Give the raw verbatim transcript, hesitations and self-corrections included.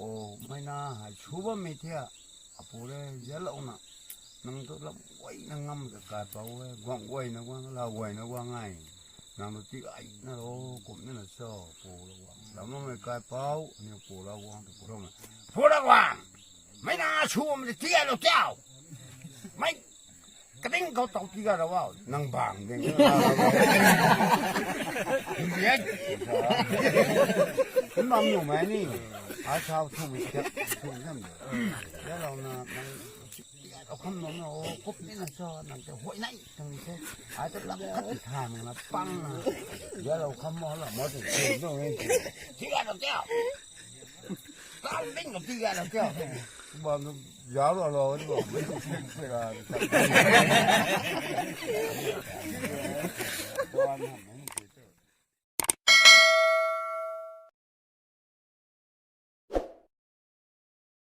O, mei na hei su bammei thia, apu le, zalouna, nang tu lam guayna ngam ka kaipou e, guang guayna guang, lau guayna guang ai. Nang tu ti ai na ro, kum ni na cho, pu la guang. Lam mei kaipou, ni pu la guang, tu pu la guang. Pu la guang! Mei na su bammei ti ai lo tiau! Mei Kating khou tau tiga ra wow, nang bang ding. Kum bam nu mei ni. Ai thau thu mi tiak, thu nam de. Yalouna nang tiga ra kham nung na, o, kup ni na cho, nang te huay nai, nang te. Ai te lam khat ti tha nang na pang na. Yalou kham mo la, mo te, thu nung ni. Tiga ra tiau. Tau ding khou tiga ra tiau. Kum bam nu, zauc ra lo, ni bam, mei tu su pe ra, ni ta.